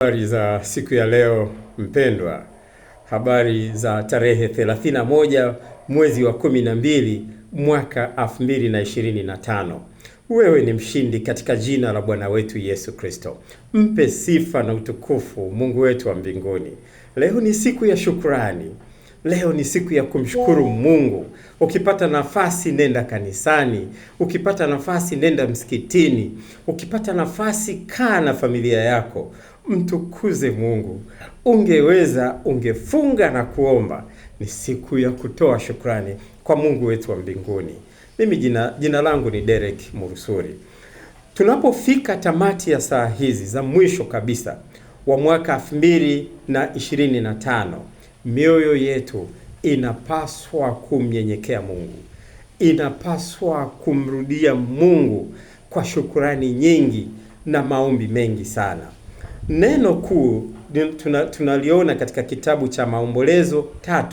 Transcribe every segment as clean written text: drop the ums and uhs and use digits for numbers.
Habari za siku ya leo mpendwa, habari za tarehe 31 mwezi wa 12 mwaka 2025. Wewe ni mshindi katika jina la Bwana wetu Yesu Kristo. Mpe sifa na utukufu Mungu wetu wa mbinguni. Leo ni siku ya shukrani. Leo ni siku ya kumshukuru Mungu. Ukipata nafasi nenda kanisani, ukipata nafasi nenda msikitini, ukipata nafasi kaa na familia yako, mtukuze Mungu. Ungeweza ungefunga na kuomba. Ni siku ya kutoa shukrani kwa Mungu wetu wa mbinguni. Mimi jina langu ni Derek Murusuri. Tunapofika tamati ya saa hizi za mwisho kabisa wa mwaka 2025, mioyo yetu inapaswa kumnyenyekea Mungu, inapaswa kumrudia Mungu kwa shukurani nyingi na maombi mengi sana. Neno kuu tunaliona katika kitabu cha Maombolezo 3,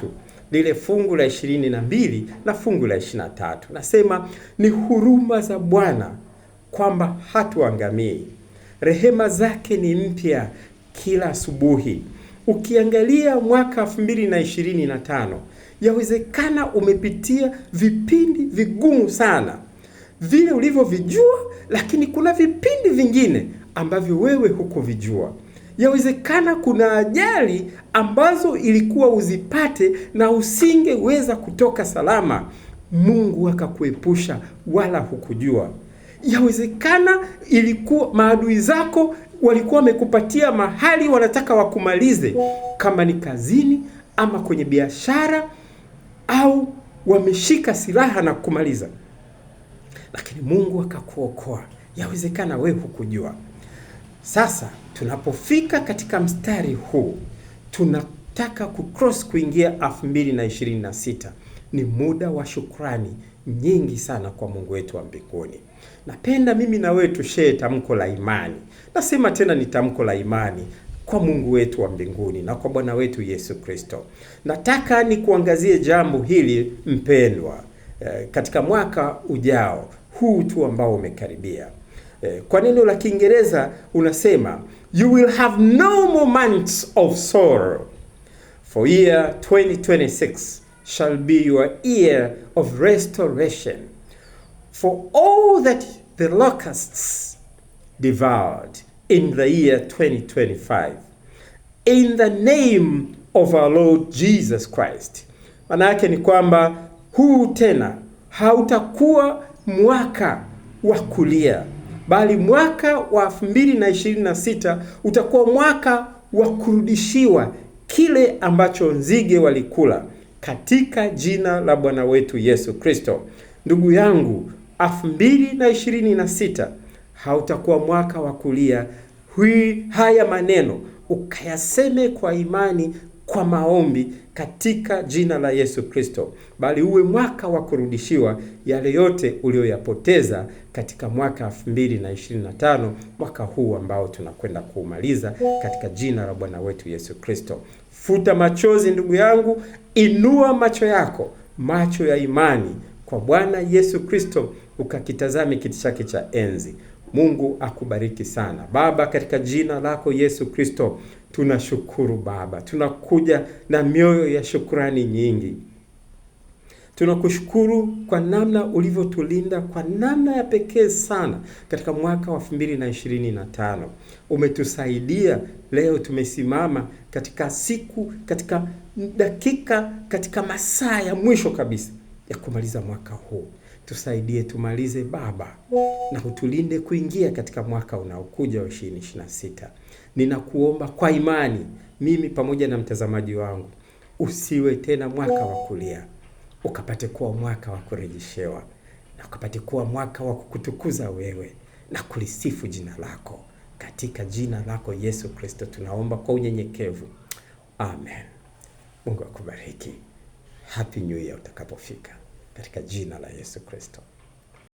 lile fungu la 22 na fungu la 23. Nasema ni huruma za Bwana kwamba hatuangamii, rehema zake ni mpya kila asubuhi. Ukiangalia mwaka 2025, yawezekana umepitia vipindi vigumu sana, vile ulivyovijua, lakini kuna vipindi vingine ambavyo wewe hukuvijua. Yawezekana kuna ajali ambazo ilikuwa uzipate na usingeweza kutoka salama, Mungu akakuepusha wala hukujua. Yawezekana ilikuwa maadui zako walikuwa wamekupatia mahali wanataka wakumalize, kama ni kazini ama kwenye biashara, au wameshika silaha na kukumaliza, lakini Mungu akakuokoa. Yawezekana wewe hukujua. Sasa tunapofika katika mstari huu, tunataka kucross kuingia 2026. Ni muda wa shukrani nyingi sana kwa Mungu wetu wa mbinguni. Napenda mimi na wewe tushare tamko la imani. Nasema tena ni tamko la imani kwa Mungu wetu wa mbinguni na kwa Bwana wetu Yesu Kristo. Nataka nikuangazie jambo hili mpendwa, katika mwaka ujao huu tu ambao umekaribia. Kwa neno la Kiingereza unasema you will have no more months of sorrow, for year 2026 shall be your year of restoration, for all that the locusts devoured in the year 2025, in the name of our Lord Jesus Christ. Maana yake ni kwamba huu tena hautakuwa mwaka wa kulia, bali mwaka wa 2026 utakuwa mwaka wa kurudishiwa kile ambacho nzige walikula, katika jina la Bwana wetu Yesu Kristo. Ndugu yangu, 2026 hautakuwa mwaka wa kulia. Haya maneno ukayaseme kwa imani, kwa maombi, katika jina la Yesu Kristo, bali uwe mwaka wa kurudishiwa yale yote uliyoyapoteza katika mwaka 2025, mwaka huu ambao tunakwenda kuumaliza, katika jina la Bwana wetu Yesu Kristo. Futa machozi ndugu yangu, inua macho yako, macho ya imani kwa Bwana Yesu Kristo, ukakitazame kiti chake cha enzi. Mungu akubariki sana. Baba, katika jina lako Yesu Kristo, tunashukuru Baba. Tunakuja na mioyo ya shukrani nyingi. Tunakushukuru kwa namna ulivyotulinda kwa namna ya pekee sana katika mwaka wa 2025. Umetusaidia leo tumesimama katika siku, katika dakika, katika masaa ya mwisho kabisa ya kumaliza mwaka huu. Tusaidie tumalize Baba, na utulinde kuingia katika mwaka unaokuja wa 2026. Ninakuomba kwa imani, mimi pamoja na mtazamaji wangu, usiwe tena mwaka wa kulia, ukapate kuwa mwaka wa kurejeshewa, na ukapate kuwa mwaka wa kukutukuza wewe na kulisifu jina lako. Katika jina lako Yesu Kristo tunaomba kwa unyenyekevu, amen. Mungu akubariki. Happy New Year utakapofika, katika jina la Yesu Kristo.